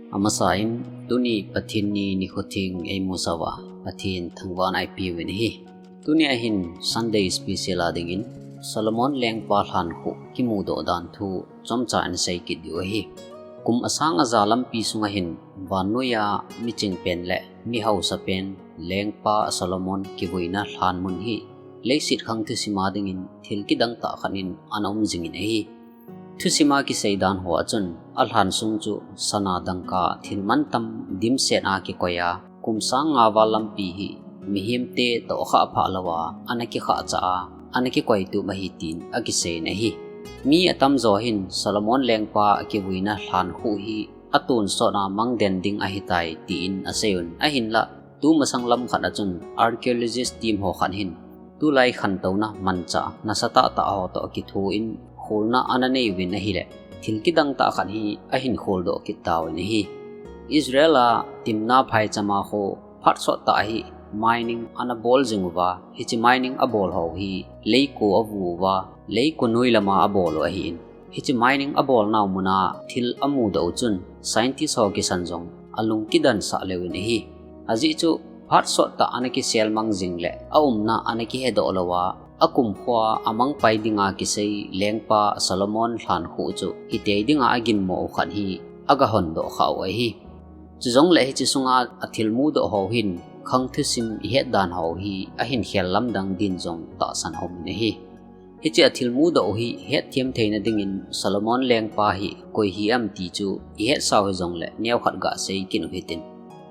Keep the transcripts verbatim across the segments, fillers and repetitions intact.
Amasain, tuni Pathen ni nikho theng eimusah uva, Pathen thangvahna ipeuvin ahi. Tuni ahin Sunday special a dingin, Solomon lengpa lhankhuh kimudoh dan thu chomcha in seikit diu ahi. Kum asang aja lampi sunga hin, vannoiya miching pen le mihausa pen, lengpa Solomon kivuina lhanmun hi, leiset khang thusima dingin thil kidang tah khat in ana um jingin ahi. Thusima kisei dan hoa chun, alhan sung chu sana dangka thil mantam dimset a kikoi a, kum sang nga val lampi hi mihemte tohkhah phah louva, ana kikhah chah a, ana kikoi tup ahi tin akiseiyin ahi. Mi atamjo hin Solomon lengpa kivuina lhankhuh hi atonsot a mangden ding ahitai tin aseiyun, ahinlah, tumasang lam khat a chun archaeologist team ho khat hin tulai khantouna manchah nasatah tah ho toh kithoin kholna ana neiuvin ahileh, thil kidang tah khat hi ahin kholdoh kit tauvin ahi. Israel a Timna phaichama kho phat sottah hi mining ana bol jing uva, hiche mining abol ho hi leiko avu uva, leiko noi lama abol u ahin. Hiche mining abolnau muna thil amudoh u chun scientist ho kisan jong alung kidansah leuvin ahi. Ajeh chu phat sottah ana kiselmang jing le aumna ana kihedoh louva, akumkhoa amangpai dinga kisei lengpa Solomon lhankhuh chu hitei dinga aginmo u khat hi agahondoh khah u ahi. Chujongle hiche sunga athil mudoh ho hin khang thusim ihet dan ho hi ahin khel lamdang din jong tahsan aumin ahi. Hiche athil mudoh u hi hetthem theina dingin Solomon lengpa hi koi hiam ti chu ihetsau hijongle neokhat gasei kit u hitin.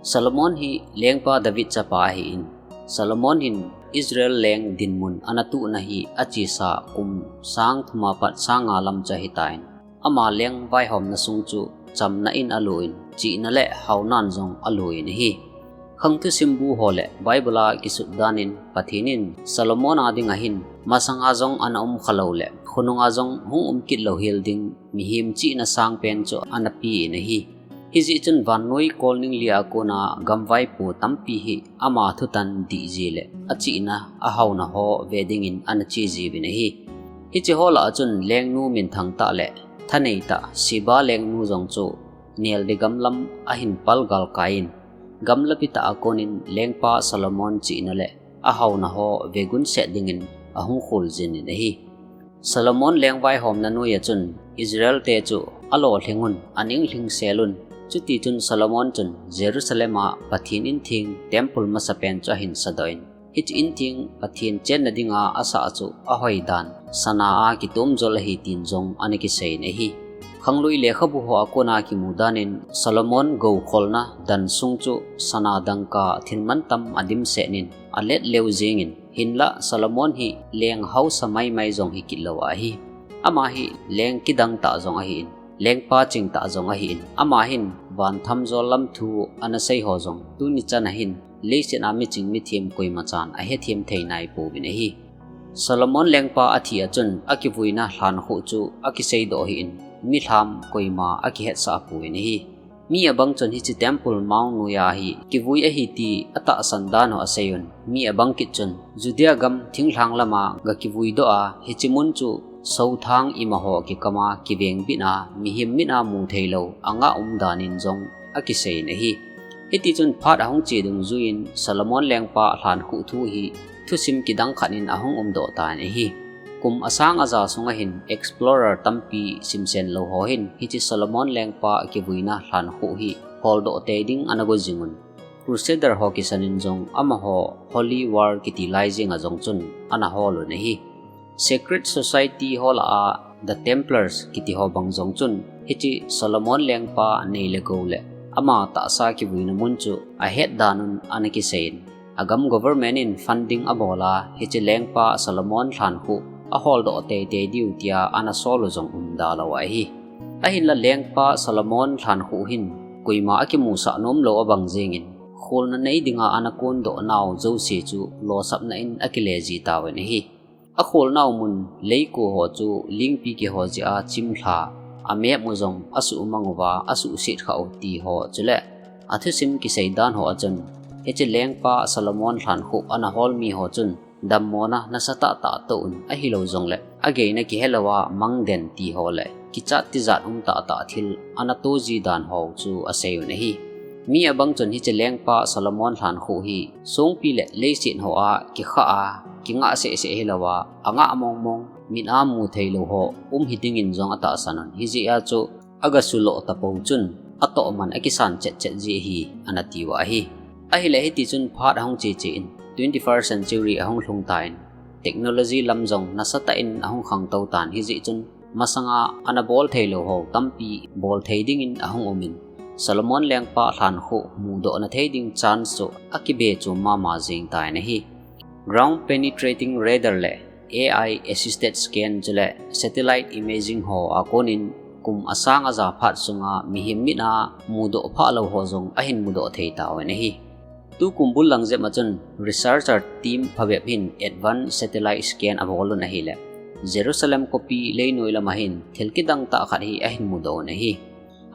Solomon hi lengpa David chapa ahin. Solomon hin Israel leng dinmun ana tuhna hi achesa kum sang thuma pat sang nga lam chu ahitan, ama leng vaihomna sung chu chamna in alouvin, chihna le haonan jong alouvin ahi. Khang thusim bu ho le Bible a kisut danin Pathen in Solomon a dinga hin masanga jong ana umkha lou le khonunga jong hung um kit louhel ding mihem chihna sangpen chu ana pein ahi. Hijeh chun vannoi kolning lia kona gamvaipo tampi hi ama thutan dihjeh le achihna ahaona ho ve dingin ana chejiuvin ahi. Hiche ho lah a chun lengnu minthang tah le thanei tah Sheba lengnu jong chu neldi gamlam ahin palgalkai in, gamlapi tah a konin lengpa Solomon chihna le ahaona ho vegunset dingin ahung kholjin in ahi. Solomon lengvaihomna noiya chun Israel te chu alolhingun, aninglhingselun, chutichun Solomon chun Jerusalem a Pathen intheng temple masapen chu ahin sadoh in, hiche intheng Pathen chenna dinga asah chu ahoidan sana a kitomjol ahi tin jong ana kiseiyin ahi. Khanglui lekhabu hoa kona kimu danin Solomon goukholna dan sung chu sana dangka thil mantam adimset in aletleu jengin, hinlah Solomon hi leng haosa maimai jong hikit lou ahi. Ama hi leng kidang tah jong ahin, lengpa chingtah jong ahin, ama hin vanthamjol lam thu ana seiho jong tuni chana hin leiset a miching mithem koimachan ahethem thei naipouvin ahi. Solomon lengpa athi a chun akivuina lhankhuh chu akiseidoh hih in, milham koima akihetsah pouvin ahi. Mi abang chun hiche Temple Mount noiya hi kivui ahi ti atahsan dan u aseiyun, mi abang kit chun Judea gam thinglhang lama gakivuidoh a, hiche mun chu southang imaho kikama kivengbitna, mihem mitna mutheilou angah umdanin jong akiseiyin ahi. Hitichun phat ahung che dungjuiyin Solomon lengpa lhankhuh thu hi thusim kidang khat in ahung umdoh tan ahi. Kum asang aja sunga hin explorer tampi simsen lou ho hin hiche Solomon lengpa kivuina lhankhuh hi holdoh tei ding ana go jingun, Crusader ho kisanin jong amaho Holy War kiti lai jenga jong chun ana holun ahi. Secret society ho lah a The Templars kiti ho bang jong chun hiche Solomon lengpa nei le gou le ama tahsa kivuina mun chu ahetdanun ana kiseiyin, agam government in funding abol a, hiche lengpa Solomon lhankhuh aholdoh teitei diu tia ana sol u jong umda lou ahi. Ahinla lengpa Solomon lhankhuh hin koima akimusah nomlou abang jengin, kholna nei dinga ana kondoh nau jouse chu losapna in akile ji tauvin ahi. Akholnau mun leiko ho chu lingpi kiho jeh a chimlha, amep u jong asuhmang uva asuhset khah u ti ho chule athusim kisei dan ho a chun, hiche lengpa Solomon lhankhuh ana hol mi ho chun dammona nasatah tah toh un ahilou jongle ageina kihelouva mangden ti ho le kichat tijat um tahtah thil ana toji dan ho chu asei un ahi. Mi abang chun hiche lengpa Solomon lhankhuh hi songpi le leiset hoa kikha a, kingah sehseh hilouva, angah mongmong, mit a mu theilou ho um hidingin jong atahsan un. Hijeh a chu agasuloh tapou chun atohman akisan chetchet ji ahi, ana tiuva ahi. Ahile hitichun phat ahung cheche in, twenty-first century ahung lhung tan, technology lam jong nasatah in ahung khangtou tan, hijeh chun masanga ana bol theilou ho tampi bol thei dingin ahung umin, Solomon lengpa lhankhuh mudohna thei ding chance chu akibe chom mama jeng tan ahi. Ground penetrating radar le A I assisted scan chule satellite imaging ho a konin kum asang aja phat sunga mihem mit a mudoh phalou ho jong ahin mudoh thei tauvin ahi. Tukum bul lang jep a chun researcher team phabep hin advanced satellite scan abol un ahile, Jerusalem khopi leinoi lama hin thil kidang tah khat hi ahin mudoh un ahi.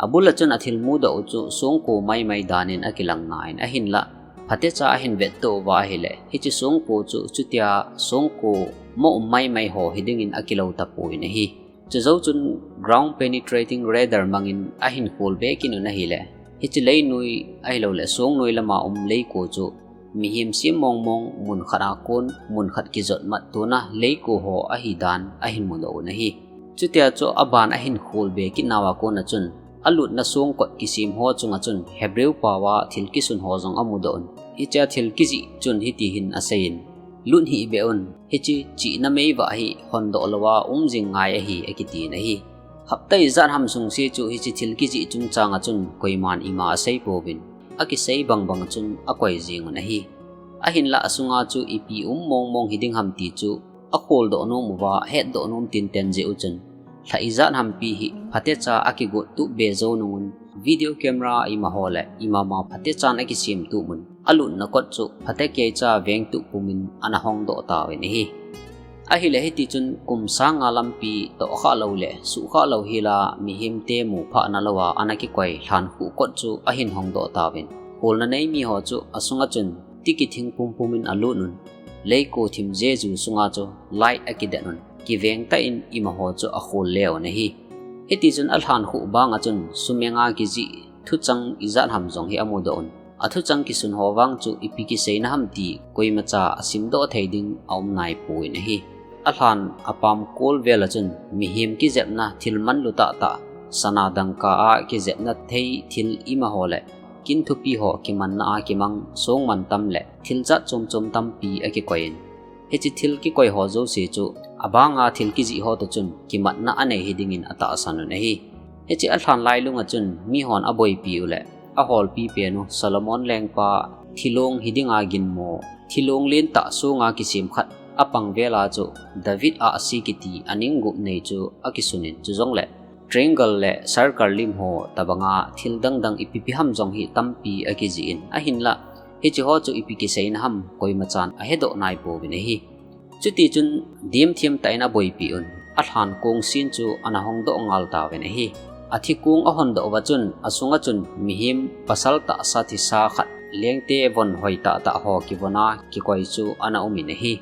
Abul a chun athil mudoh u chu songko maimai danin akilang nan ahinlah, phatecha ahin vettoh uva ahile, hiche songko chu chutia songko mo um maimai ho hidingin akilou tapon ahi. Chujou chun ground penetrating radar mangin ahin khol be kit un ahile, hiche leinoi ahilouleh songnoi lama um leiko chu mihem sem mongmong, mun khat a kon mun khat kijot mat tona leiko ho ahidan ahin mudoh un ahi. Chutia chu aban ahin khol be kit nauva kona chun, alutna songkot kisem ho chunga chun Hebrew paova thil kisun ho jong amudoh un. Hichea thil kijih chun hitihin aseiyin, lut hih beh un, hiche chihna meivah hi hondoh louva um jing ngai ahi, akitin ahi. Hapta ijat ham sungse chu hiche thil kijih chungchanga chun koiman ima asei pouvin, akisei bangbang chun akoi jeng un ahi. Ahinlah asunga chu ipi um mongmong hiding ham ti chu akholdoh nom uva, hetdoh nom tinten jeh u chun, lha ijat hampi hi phatecha akigot tup be jou nungun, video camera imaho le imama phatechan akisem tup un, alutna kot chu phatecha veng tup pumin ana hongdoh tauvin ahi. Ahile hitichun kum sang nga lampi tohkhah lou le suhkhah lou hila mihemte muphah nalouva ana kikoi lhankhuh kot chu ahin hongdoh tauvin, kholna nei miho chu asunga chun tiki thing pumpumin alut un, leiko thim jeju sunga chu light akidet un, kiveng tah in imaho chu akhol le un ahi. Hitichun alhankhuh banga chun sumenga kijih thuchang ijat ham jong hi amudoh un. Athuchang kisun ho vang chu ipi kiseina ham ti koimacha asimdoh thei ding aum naipon ahi. Alhan apam kol vela chun mihem kijepna thil manlu tahtah, sana dangka a kijepna thei thil imaho le kin thupi ho kimanna a kimang song mantam le thil jat chomchom tampi akikoiyin, hiche thil kikoi ho jouse chu abanga thil kijih ho toh chun kimatna anei hidingin atahsan un ahi. Hiche alhan lailunga chun mihon aboipi u le aholpi pen u Solomon lengpa thilong hidinga ginmo, thilong lentah songa kisem khat apang vela chu David ahsi kiti aning gup nei chu akisunin, chujongle triangle le circle lim ho tobanga thil dangdang ipipi ham jong hi tampi akijihin, ahinlah hiche ho chu ipi kiseina ham koimachan ahedoh naipouvin ahi. Chutichun dimthiam tah in aboipi un, alhan kongsin chu ana hongdoh ngal tauvin ahi. Athikong ahondoh uva chun asunga chun mihem pasal tahsa thisa khat, lengte von hoi tahtah ho kivona kikoi chu ana umin ahi.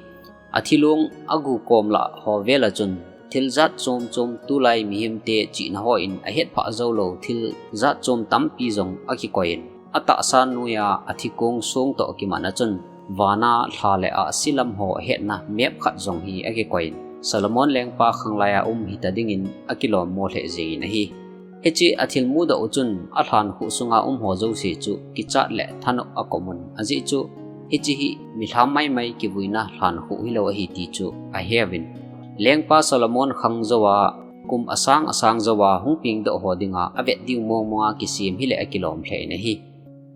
Athilong agu kom lah ho vela chun thil jat chomchom, tulai mihemte chihna hon ahetphah joulou thil jat chom tampi jong akikoiyin, atahsa noiya athikong song toh kimatna chun vana lha le ahsi lam ho ahetna map khat jong hi akikoiyin, Solomon lengpa khanglaiya um hita dingin akilommo lheh jengin ahi. Hiche athil mudoh u chun alhankhuh sunga um ho jouse chu kichat le thanop akomun, ajeh chu hiche hi milham maimai kivuina lhankhuh hilou ahi ti chu aheuvin, lengpa Solomon khang jouva, kum asang asang jouva hung pengdoh ho dinga avet diu mongmonga kisem hile akilom lheh in ahi.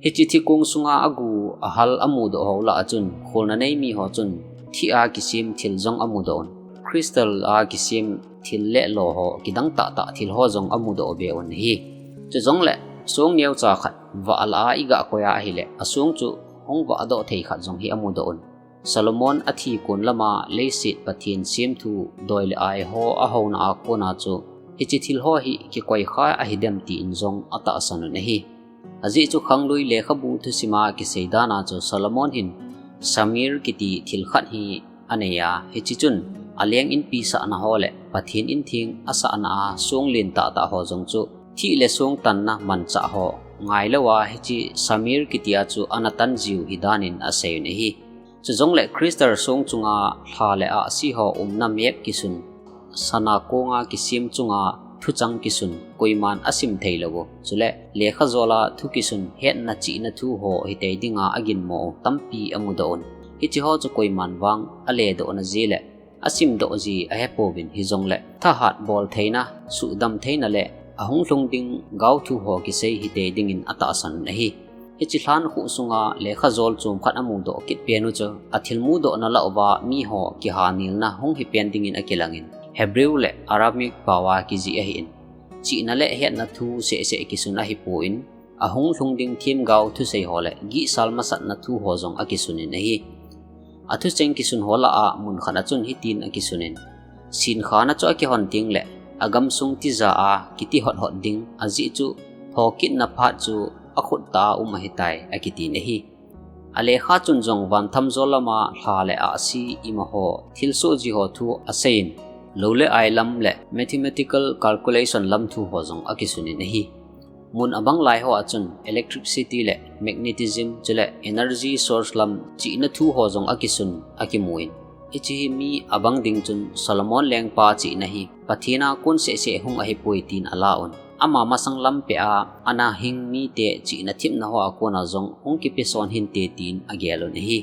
Hiche thikong sunga agu ahal amudoh ho lah a chun kholna nei miho chun thih a kisem thil jong amudoh un, crystal a kisem thil le lo ho kidang tahtah thil ho jong amudoh be un ahi. Chujongle song neocha khat vah lah a igah koiya ahile asong chu hung vahdoh thei khat jong hi amudoh un. Solomon athi kon lama leiset Pathen semthu doi le ai ho ahouna a kona chu hiche thil ho hi kikoikha ahidem tin jong atahsan un ahi. Ajeh chu khanglui lekhabu thusima kisei dana chu Solomon hin Shamir kiti thil khat hi aneiya, hiche chun aleng inpi sahna ho le Pathen in theng asahna a song lentah tah ho jong chu thih le song tanna manchah ho ngailou a hiche Samir kitia chu ana tan jiu hi danin asei un ahi. Chujongle Crystal song chunga lha le ahsi ho umna map kisun, sana konga kisem chunga thuchang kisun, koiman asim theilou u, chule lekha jola thu kisun hetna chihna thu ho hitei dinga aginmo u tampi amudoh un. Hiche ho chu koiman vang aledoh naje le asimdoh ji ahepouvin hijongle thahat bol theina, suhdam theina le ahung lhung ding gaothu ho kisei hitei dingin atahsan un ahi. Hiche lhankhuh sunga lekha jol chom khat amudoh kit pen u chu athilmudohna lah uva miho kihanelna hung hipen dingin akilangin Hebrew le Aramaic paova kijih ahin, chihna le hetna thu sehseh kisun ahipon, ahung lhung ding themgao thusei ho le gihsal masatna thu ho jong akisunin ahi. Athucheng kisun ho lah a mun khat a chun hitin akisunin, sinkhana chu akihon ding le agamsung tija a kiti hothot ding, ajeh chu thokitna phat chu akhut tah a um ahitai akitin ahi. Alekha chun jong vanthamjol lama lha le ahsi imaho thilsoh ji ho thu aseiyin, lou le ai lam le mathematical calculation lam thu ho jong akisunin ahi. Mun abang lai ho a chun electricity le magnetism chule energy source lam chihna thu ho jong akisun akimun, hiche hi mi abang ding chun Solomon lengpa chihna hi Pathen a kon sehseh hung ahipoi tin alauvin, ama masang lam peh a ana hing mite chihna themna ho a kona jong hung kipeson hinte tin agelun ahi.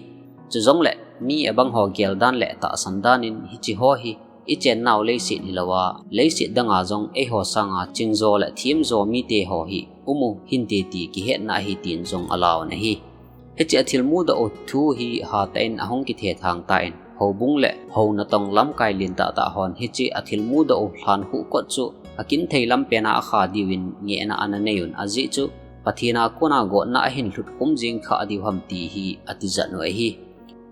Chujongle mi abang ho geldan le tahsan danin hiche ho hi ichennau leiset hilouva, leiset danga jong eiho sanga chingjo le themjo mite ho hi umu hinte ti kihetna ahi tin jong alauvin ahi. Hiche athilmudoh u thu hi hatah in ahung kithethang tan, houbung le hou natong lamkai lentah tah hon hiche athilmudoh u lhankhuh kot chu akinthei lampen a akha diuvin ngehna ana neiyun, ajeh chu Pathen a kona gotna ahin lhut khum jing kha diu ham ti hi atijat u ahi.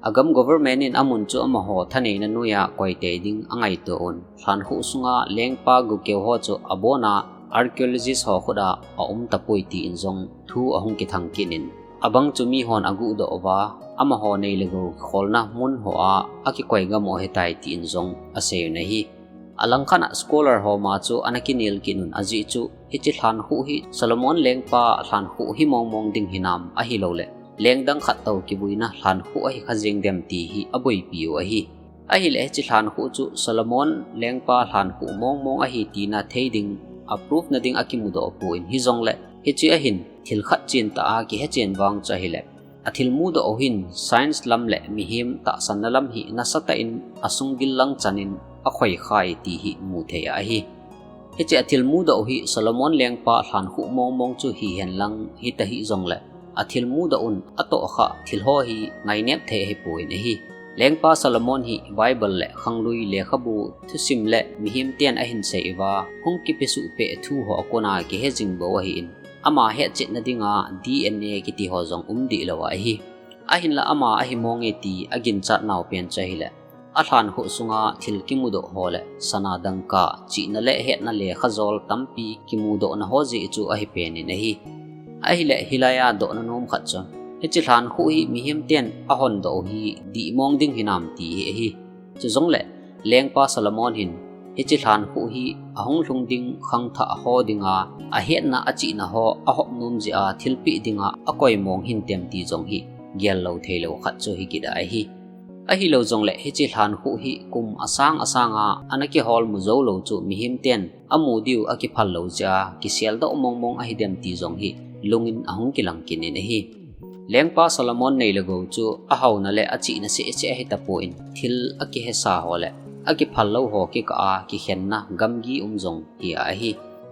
Agam government in amun chu amaho thaneina noiya koitei ding angaito un, lhankhuh sunga lengpa gukeu ho chu abona archaeologist ho khut a aum tapoi tin jong thu ahung kithang kit in, abang chu mihon aguhdoh uva, amaho nei le gou kholna mun ho a akikoi gam u ahitai tin jong aseiyun ahi. Alangkhat a scholar ho ma chu ana kinel kit un, ajeh chu hiche lhankhuh hi Solomon lengpa lhankhuh hi mongmong ding hinam ahilouleh lengdang khat tou kivuina lhankhuh ahi kha jeng dem ti hi aboipiu ahi. Ahileh hiche lhankhuh chu Solomon lengpa lhankhuh mongmong ahi tina thei ding, a proof na ding akimudoh pon, hijongle hiche ahin thil khat chentah a kihechen vang chu ahileh athilmudoh u hin science lam le mihem tahsanna lam hi nasatah in asungil lang chanin akhoikhai ti hi muthei ahi. Hiche athilmudoh u hi Solomon lengpa lhankhuh mongmong chu hihen lang hitahih jongle athilmudoh un atohkhah thil ho hi ngainep thei ahipon ahi. Lengpa Solomon hi Bible le khanglui lekhabu thusim le mihemten ahin sei uva hung kipesuh peh thu ho a kona kihe jing bou ahin, ama hetchetna dinga D N A kiti ho jong um dihlou ahi. Ahinla ama ahi monge ti aginchat nau pen chu ahileh alhankhuh sunga thil kimudoh ho le sana dangka chihna le hetna lekha jol tampi kimudohna ho jeh chu ahipen in ahi. Ahileh hilaiya dohna nom khat chu, hiche lhankhuh hi mihemten ahondoh u hi dihmong ding hinam ti hi ahi. Chujongle lengpa Solomon hin hiche lhankhuh hi ahung lhung ding khangthah ho dinga ahetna achihna ho ahop nom jeh a thilpeh dinga akoimong hintem ti jong hi gellou theilou khat chu hikit ahi. Ahilou jongleh hiche lhankhuh hi kum asang asanga ana kiholmu joulou chu mihemten amu diu akiphal lou jeh a kiseldoh mongmong ahidem ti jong hi lungin ahung kilang kit in ahi. Lengpa Solomon nei le gou chu ahaona le achihna sehseh ahitapon, thil akihesa ho le akiphal lou ho kikah a kikhenna gamgi um jong hi ahi.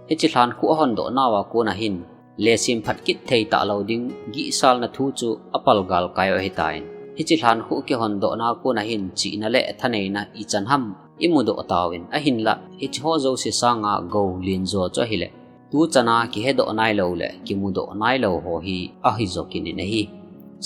Hiche lhankhuh ahondoh nauva kona hin lesem phat kit thei talou ding gihsalna thu chu apal galkai u ahitan, hiche lhankhuh kihondohna kona hin chihna le thaneina ichan ham imudoh tauvin, ahinla hiche ho jouse sanga gou lenjo chu ahileh tuchana kihedoh nailou le kimudoh nailou ho hi ahijo kit in ahi.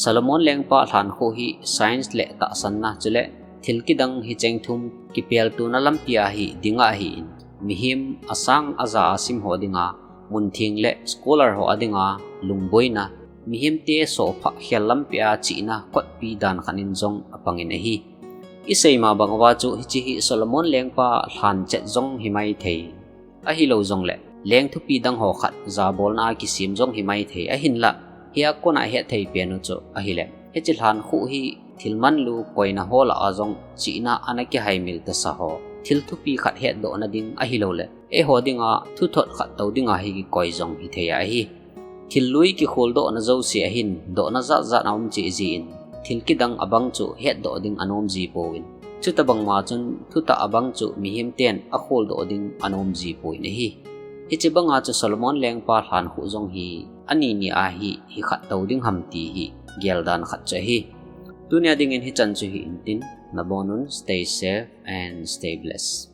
Solomon lengpa lhankhuh hi science le tahsanna chule thil kidang hicheng thum kipeltona lampi a hi dinga ahin, mihem asang aja a sim ho dinga muntheng le scholar ho a dinga lungboina, mihemte sophah khel lampi a chihna kotpi dan khat in jong apangin ahi. Isei ma bang uva chu hiche hi Solomon lengpa lhan chet jong hi mai thei. Ahilou jongle, leng thupi dang ho khat jabolna a kisem jong hi mai thei ahinla, hia kona hetthei pen u chu ahile, hiche lhan khuh hi thil manlu koina ho lah a jong chihna ana kihaimil tasa ho, thil thupi khat hetdohna ding ahiloule, eiho dinga thuthot khat tou dinga hi kikoi jong hi thei ahi. Thil lui kikholdohna jouse ahin, dohna jat jat aum cheh jin, thil kidang abang chu hetdoh ding anom ji pouvin. Chuta bangma chun thutah abang chu mihem ten akholdoh ding anom ji pouvin ahi. Hiche banga chu Solomon lengpa lhan khuh jong hi, ani ni a hi, hi khat tou ding ham ti hi, geldan khat chu ahi. Tunia dingin hichan chu hi intin, nabonun stay safe and stay blessed.